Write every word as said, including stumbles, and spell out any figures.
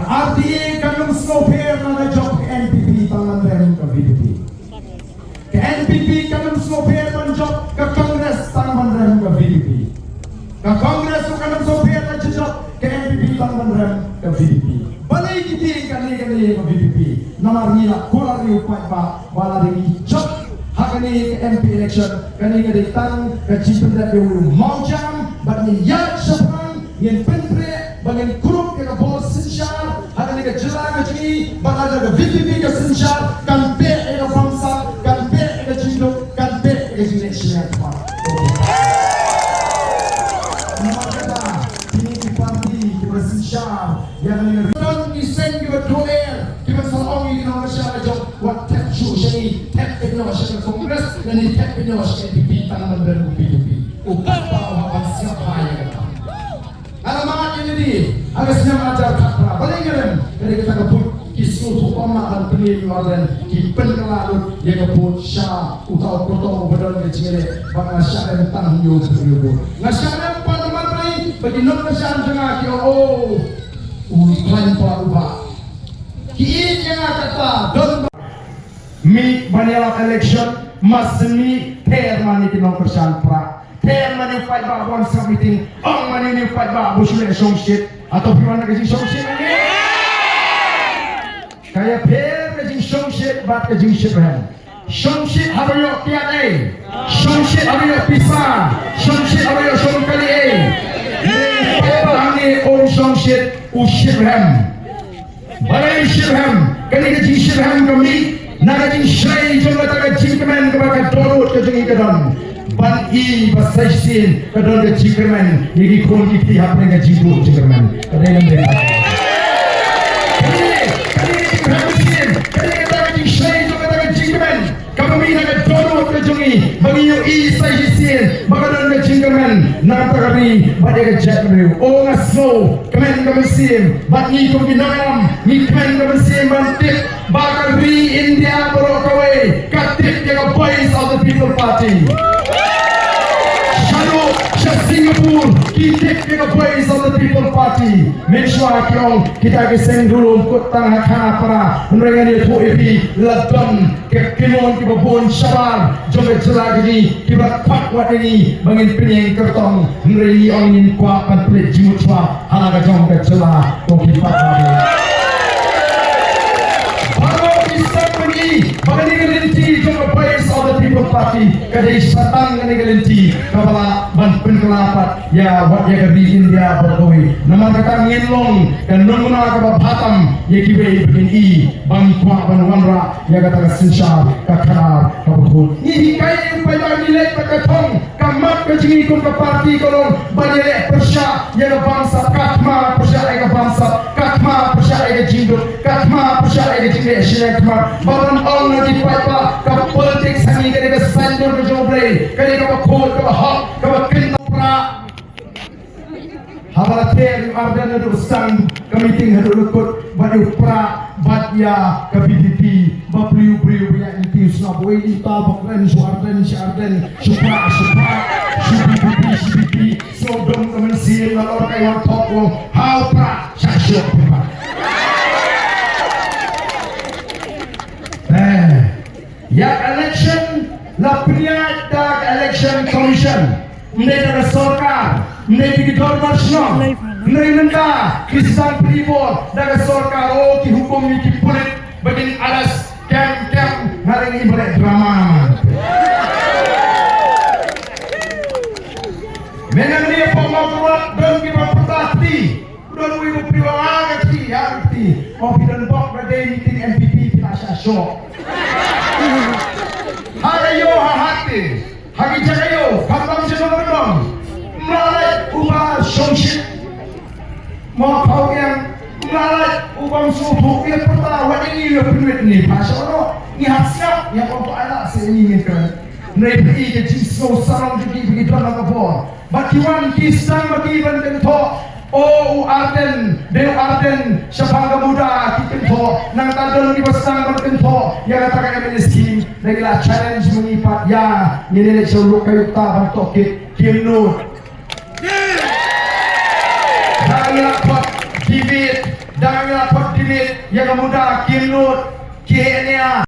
R T A kan ym sngewpher lada jop ka N P P tang ban rem ka V P P. Ka N P P kan ym sngewpher ban jop ka Congress tang ban rem ka V P P. Ka Congress ruh kan ym sngewpher lada jop ka N P P tang ban rem ka V P P. Balei ki tieng kane kane ka V P P? Namar ngi la kular ïa u paidbah ba lada ngi jop ha kane ka M P election, kane ka dei tang ka jingpynrem ïa u mawjam, bad ngin ïaid shaphrang, ngin pyntrei ba ngin kurup ïa ka bor synshar ha kane ka jylla ka jong ngi, bad lada ka V P P ka synshar, kan pep ïa ka bamsap, kan pep ïa ka jingduk, kan pep ïa ka jingleh shiliang khmat. Namar kata, kine ki parti kiba synshar ïa kane ka, don ki seng kiba dohnud, kiba sa ong ïa ki nongkyrshan la jong, wat thep shuh sha ngi, thep pynïoh sha ka Congress, lane thep pynïoh sha ka N P P, tang ban rem u P D P. U paidbah u hap ban sngap bha ïa kata. Nga la mad ïa lade ha ka snem ar hajar khatphra. Balei nga rem? Ka dei kata ka vote ki sngewthuh, ym lah ban pynïeng ïa u Ardent, ki pynkylla lut ïa ka vote sha uta u kyrtong uba don ka jingïaleh, bad nga shah rem tang hynñiew hynñiew vote. Nga shah rem pat namar balei? Ba ki nongkyrshan jong nga ki ong, oh, u khlaiñ pat u bah. Ki ïeit ïa nga kata don ba. Mih ban ïalap election, ma sngewmih, pher mane ki nongkyrshan Prah. Pher mane u paidbah ba wan sngap meeting, ong mane une u paidbah ba u shu leh shongshit. Hato phi wan da ka jingshongshit ne? Ka ïapher ka jingshongshit bad ka jingshitrhem. Shongshit haba ïoh kiad ei. Shongshit haba ïoh pisa. Shongshit haba ïoh shong kali ei. Ne u paidbah hangne um shongshit, u shitrhem. Balei shitrhem? Kane ka jingshitrhem ka mih na ka jingshai jong kata ka jingkmen kaba ka dohnud ka jong ngi ka don. Ban i ba sa shisien ka don ka jingkyrmen ïa ki khun ki kti hapdeng ka jingduh jingkyrmen. Ka dei lem dei. Kane, kane ka jingkyrmen shisien, kane kata ka jingshai jong kata ka jingkmen. Kaba mih na ka dohnud ka jong ngi, ba ngi ïohi sa shisien ba ka don ka jingkmen na ka ri bad ïa ka jaitbynriew. O nga sngew kmen ka mynsiem, bad ngi kum ki nongïalam ngi kmen ka mynsiem ban tip ba ka ri India baroh kawei ka tip ïa ka Voice of the People Party. Shaduh sha Singapore ki tip ïa ka Voice of the People Party. Mynshuwa ki ong kita ki seng ruh ym kut tang ha khana para, hynrei ngan ïathuh ïa phi la don Ki, ki mon kiba bun shabar jong ka jylla ka jong ngi kiba khot wat ïa ngi ba ngin pynïeng kyrtong, hynrei ngi ong ngim kwah ban pynleit jingmut shwa ha la ka jong ka jylla. Ko ki paidbah, baroh ki sngewthuh ba kane ka lynti jong ka Voice of the People Party ka dei sa tang kane ka lynti kaba lah ban pynkylla pat ïa wat ïa ka ri India baroh kawei. Namar kata ngin long ka nongmuna kaba bha tam ïa kiwei ba kin i ba ngi kwah ban wanrah ïa kata ka synshar ka khadar kaba khuid. Ngi hikai ïa u paidbah, ngi leit bad ka thong, ka mat ka jong ngi kum ka party ka long ban ïaleh pyrshah ïa ka bamsap, ka thma pyrshah ïa ka bamsap, ka thma pyrshah ïa ka jingduk, ka thma pyrshah ïa ka jingleh shiliang khmat. Ba ban ong na ki paidbah ka politics ha ngi ka dei ka saiñdur ka jong U Blei, ka dei kaba khuid, kaba hok, kaba kynmaw. Prah. Haba la ther ïa u Ardent naduh sdang ka meeting haduh la kut, bad ïa u Prah bad ïa ka V P P, ba briew briew ba ïa ngi tiew sngap, wei, ita ba kren shu Ardent, shu Ardent, shu Prah, shu Prah, shu V P P, shu V P P, sngewdum ka mynsiem, nalor ka ïa wan thok, ong ha u Prah, sha shu Prah. Eh, ïa election la pynïaid da ka Election Commission. Ym dei da ka sorkar, ym dei da ki dorbar shnong. Hynrei mynta ki sdang pynbor da ka sorkar, oh, ki hukum ïa ki pulit ba kin arrest kem kem, nga ong ngi ba leh drama. Mynta ngi pom ma kuat don kiba pyrta kti. Don uwei u briew ha ka kti, ha ka kti. Oh, phi don bok da dei meeting N P P phi la shah shoh. Ha ka ïew ha hat te. Ha ki jaka ïew, khamtam sha nongkyndong. Ym lah lait uba shongshit. Mo phaw ïang, ym lah lait uba ym sngewthuh, ïa pyrta wat ïa ngi ïa pynwit ni. Pha sha noh, ngi hap sngap, ngi hap ong to ai lad seh ngi ngi kren. Hynrei phi i ka jingsngew sarong jong ki, phi ki don ha ka bor. Bad ki wan ki sdang ma ki ban kynthoh. O u Ardent, dei u Ardent shaphang ka MUDRA ki kynthoh. Nangta don kiba sdang ban kynthoh ïa kata ka M L A scheme. Da ngi la challenge ma ngi pat, ïa, ngin ïaleit sha u Lok Kayukta ban tohkit. Kim nud. Da ngi la khot David, da ngi la khot Ïa ka muda ki lut, ki heh nia,